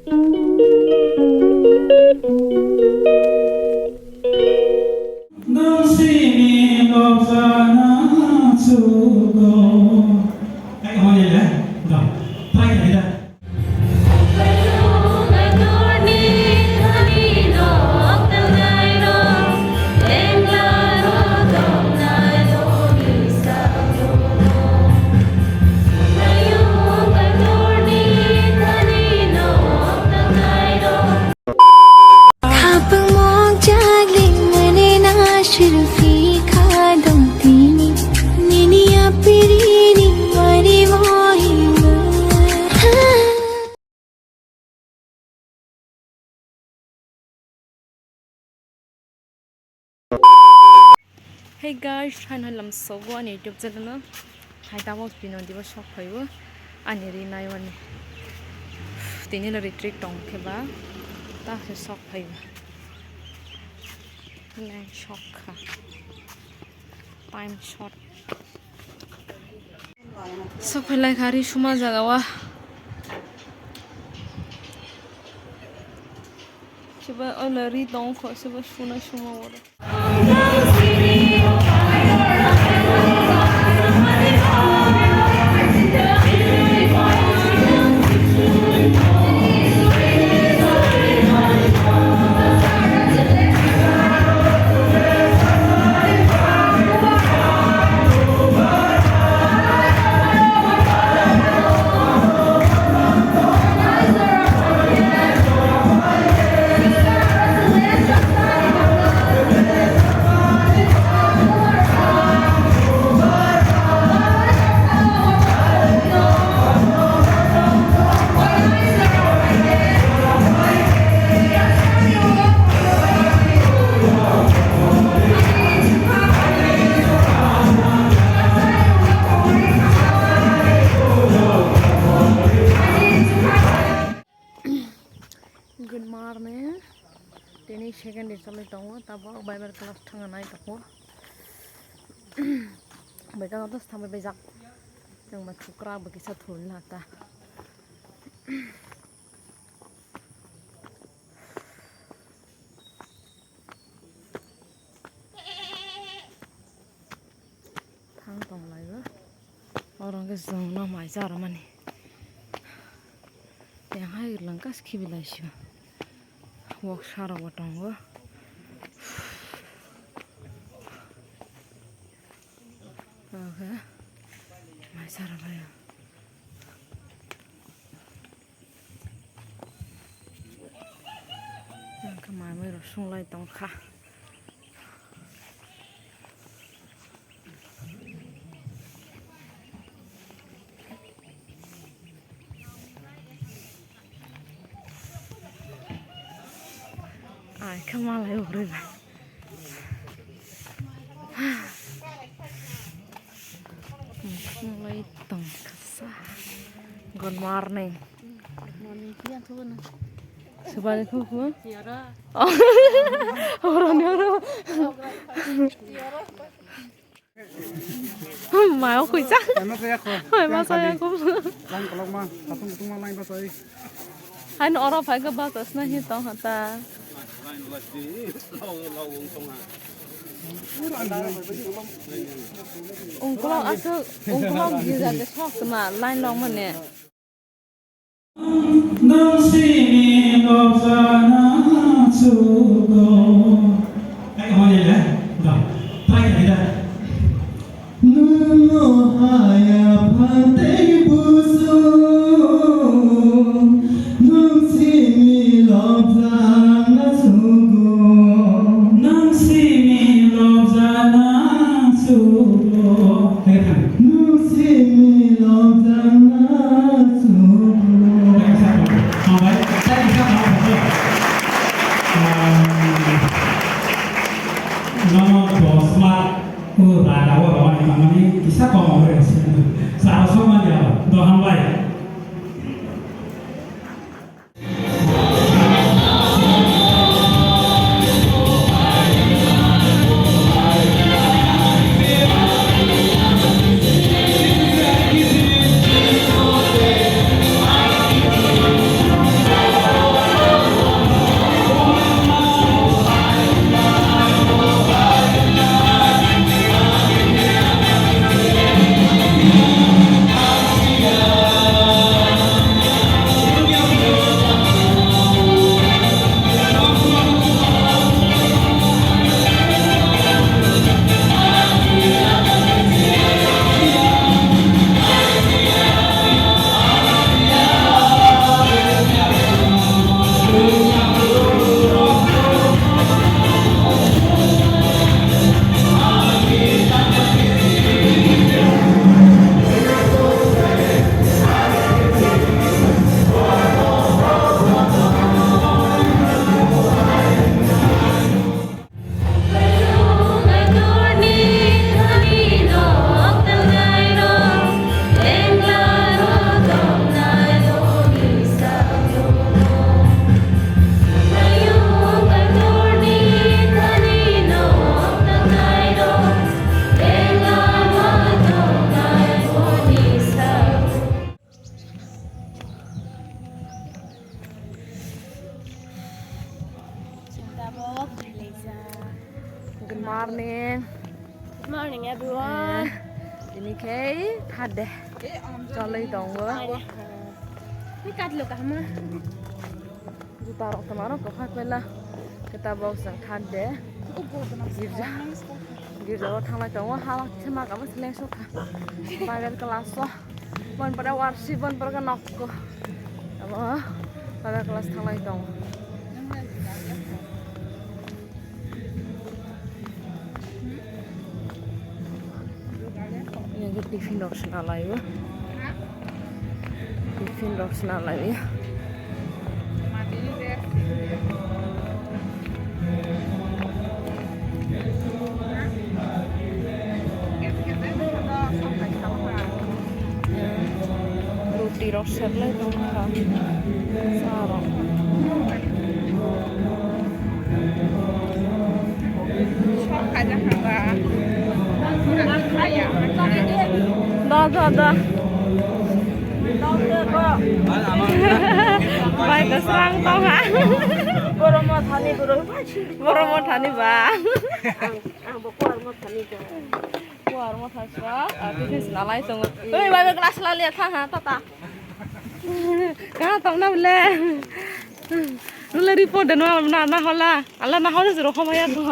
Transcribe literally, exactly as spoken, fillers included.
Nwng sini lobjana chugo. Hai, hwnwi le, da, try khai da. Khapang mokjak lingmani na shilpi kha dong tini, nini apirini mani mohima. Hey guys, hai hai lamsogo ani YouTube channel no. Hai tamo pino dibo sok phaibo ani ri naiwani. Tini lo retreat tong khe ba ta se sok phaibo. Nai sok kha. Time short. Sok phai lai kha ri suma jaga wa. Siba ola ri tong kho siba suna suma wara. Good morning. Tini second day cholai tongo, tabok Bible class thangna nai tongo. Bai kano dos thambai bai jak. Chwng bai thukra bo kisa thul na ta. Thang tong lai o. Oro hwnkhe chwng no mai cha rw mani. Yang hai lang kas khibi lai sio. Wok sa rok bo tongo. Oke. Mai cha rw bai o. Ang khe manwi rok sunglai tong kha. Ai khe malai ugurwi bai. Mukhunglai tong kha sa. Good morning. Morning, phiya thugo na. Subari khuku. Yara. Oro ni oro. Yara. Mayo khuisa. Hai, ma saya khu. Lang kolok ma, hatung kutung ma lang ba sai. Hai no oro phai ga ba tas na hi tong hata. Ungkolok asuk, ungkolok gija de sok ma line long mane. Nwng sini lobjana chugo. Ai, hwnwi le, da, try khai da. Nwng no haya phatwi busu, nwng sini lobjana chugo. Nwng sini lobjana chugo. Hai thang. Nwng sini lobjana chugo. Hai sa ko. Hambai. Thank you, sir. Um, nono dos mark, uh, rada o romani mamani kisa kom ore. Sara somani aro. Do hambai. Good morning. Good morning, everyone. Eh, tini khe thade cholwi tongo. Ni katlo kahama. Juta rok tama rok kha kwla. Kita bok sang thade. Girja. Girja o thanglai tongo. Hala thema kama seleng sokha. Bible class o. Bon pada warsi, bon pada nokko. Abo pada kelas thanglai tong. Yang ke tiffin rok sna lai o. Tiffin rok sna lai o. Roti rok serlai tongkha. Sa rok. Da, da, da. Bai kwsrang tongha. Borok mothani borok. Borok mothani ba. Ang, ang bo kuar mothani ba. Kuar motha swk, ah, tiffin swnalai tongo. Oi, bai, bai, glass laliya tha ha, tata. Kaha tongna bole. Nule report de no na, na hola. Ala na hola zero khoma ya to.